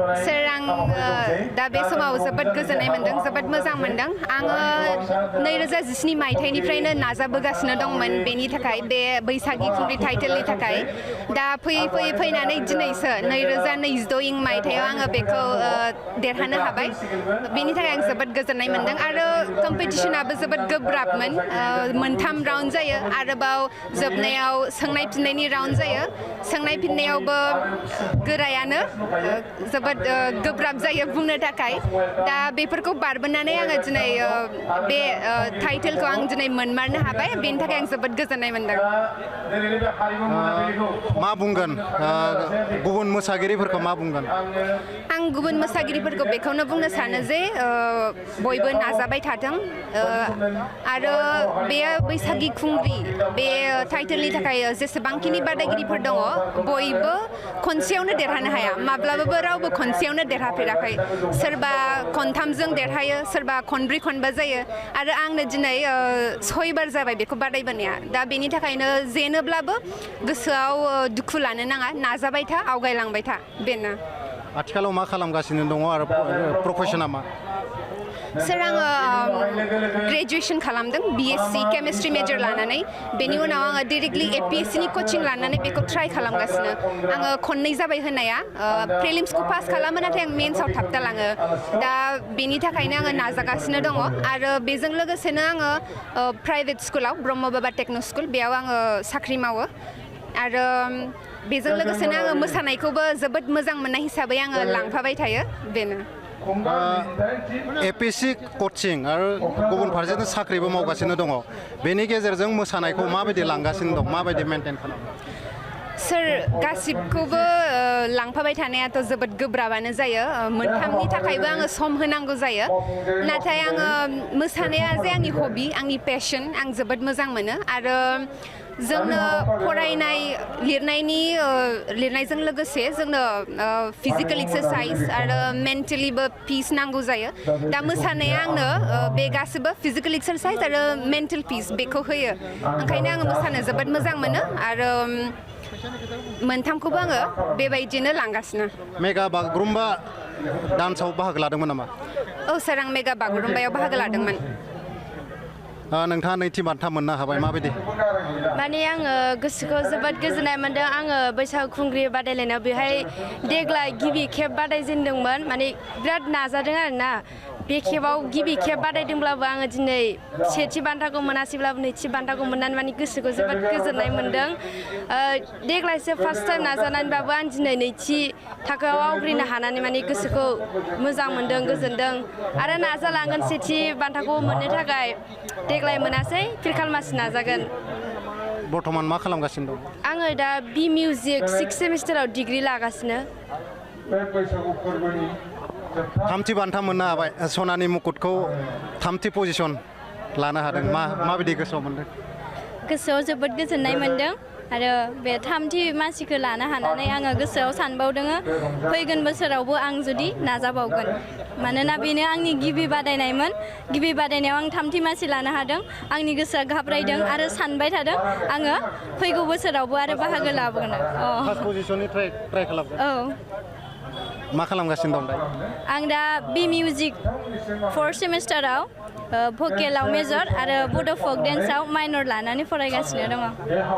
सोर आं दा बे समाव जोबोद गोजोननाय मोनदों जोबोद मोजां मोनदों आङो 2017 मायथाइनिफ्रायनो नाजाबोगासिनो दंमोन बेनि थाखाय बे बैसागि खुंग्रि टाइटेलनि थाखाय दा फैयै फैनानै दिनैसो 2022 मायथाइयाव आङो बेखौ देरहानो हाबाय बेनि थाखाय आं जोबोद गोजोननाय मोनदों आरो कम्पिटिशनाबो जोबोद गोब्राबमोन मोनथाम राउन्ड जायो आरोबाव जोबनायाव सोंनाय फिननायनि राउन्ड जायो सोंनाय फिननायावबो गोरायानो जोबोद गोब्राब जायो बुंनो थाखाय दा बेफोरखौ बारबोनानै आङो दिनै बे टाइटेलखौ आं दिनै मोनमारनो हाबाय बेनि थाखाय आं जोबोद गोजोननाय मोनदों मा बुंगोन गुबुन मोसागिरिफोरखौ मा बुंगोन आं गुबुन मोसागिरिफोरखौ बेखौनो बुंनो सानो जे बयबो नाजाबाय थाथों आरो बे बैसागि खुंग्रि बे टाइटेलनि थाखाय जेसेबांखिनि बादायगिरिफोर दङ बयबो खनसेयावनो देरहानो हाया माब्लाबाबो रावबो खनसेयावनो देरहाफेराखै सोरबा खनथामजों देरहायो सोरबा खनब्रै खनबा जायो आरो आंनो दिनै 6 बार जाबाय बेखौ बादायबोनाया दा बेनि थाखायनो जेनोब्लाबो गोसोआव दुखु लानो नाङा नाजाबाय था आवगायलांबाय था बेनो आथिखालाव मा खालामगासिनो दङ आरो प्रफेसना मा सोर आङो ग्रेजुएशन खालामदों BSc केमिस्ट्रि मेजर लानानै बेनि उनाव आङो डाइरेक्टलि APSC नि कोचिं लानानै बेखौ ट्राइ खालामगासिनो आङो खननै जाबाय होनाया प्रिलिम्सखौ पास खालामो नाथाय आं मेन्सआव थाबथालाङो दा बेनि थाखायनो आङो नाजागासिनो दङ आरो बेजों लोगोसेनो आङो प्राइभेट स्कुलाव ब्रह्म बाबा टेक्न' स्कुल बेयाव आङो साख्रि मावो आरो बेजों लोगोसेनो आङो मोसानायखौबो जोबोद मोजां मोननाय हिसाबै आङो लांफाबाय थायो बेनो APSC कचिं आरो गुबुन फारसेथिं साख्रिबो मावगासिनो दङ बेनि गेजेरजों मोसानायखौ माबायदि लांगासिनो दं माबायदि मेनटेन खालामो सोर गासिबखौबो लांफाबाय थानायाथ' जोबोद गोब्राबानो जायो मोनथामनि थाखायबो आङो सम होनांगौ जायो नाथाय आङो मोसानाया जे आंनि हबि आंनि पेशन आं जोबोद मोजां मोनो आरो जोंनो फरायनाय लिरनायजों लोगोसे जोंनो फिजिकेल एक्सारसाइज आरो मेन्टेलिबो पिस नांगौ जायो दा मोसानाया आंनो बे गासिबो फिजिकेल एक्सारसाइज आरो मेन्टेल पिस बेखौ होयो ओंखायनो आङो मोसानो जोबोद मोजां मोनो आरो मोनथामखौबो आङो बेबायदिनो लांगासिनो मेगा बागुरुम्बा डान्सआव बाहागो लादोंमोन नामा औ सार आं मेगा बागुरुम्बायाव बाहागो लादोंमोन नोंथाङा नैथि बान्था मोननो हाबाय माबायदि माने आङो गोसोखौ जोबोद गोजोननाय मोनदों आङो बैसागु खुंग्रि बादायलायनायाव बेहाय देग्लाय गिबि खेब बादायजेनदोंमोन माने बिराद नाजादों आरोना बे खेबाव गिबि खेब बादायदोंब्लाबो आङो दिनै सेथि बान्थाखौ मोनासैब्लाबो नैथि बान्थाखौ मोननानै माने गोसोखौ जोबोद गोजोननाय मोनदों देग्लायसो फार्स्ट टाइम नाजानानैबाबो आं दिनै नैथि थाखोआव आवग्रिनो हानानै माने गोसोखौ मोजां मोनदों गोजोनदों आरो नाजालांगोन सेथि बान्थाखौ मोननो थाखाय देग्लाय मोनासै फिरखालमासि नाजागोन बर्थमान मा खालामगासिनो दं आङो दा बि मिउजिक 6th सेमिस्टाराव डिग्रि लागासिनो थामथि बान्था मोननो हाबाय सनानि मुकुटखौ थामथि पजिसन लानो हादों माबायदि गोसोआव मोनदों गोसोआव जोबोद गोजोननाय मोनदों आरो बे थामथि मासिखौ लानो हानानै आङो गोसोआव सानबावदों फैगोन बोसोरावबो आं जुदि नाजाबावगोन मानोना बेनो आंनि गिबि बादायनायमोन गिबि बादायनायाव आं थामथि मासि लानो हादों आंनि गोसोआ घाबरायदों आरो सानबाय थादों आङो फैगौ बोसोरावबो आरो बाहागो लाबोगोन फार्स्ट पजिसननि ट्राइ खालामगोन औ मा खालामगासिनो दं आं दा बि मिउजिक 4th सेमिस्टाराव भकेलाव मेजर आरो बड' फक डेन्सआव माइनर लानानै फरायगासिनो दङ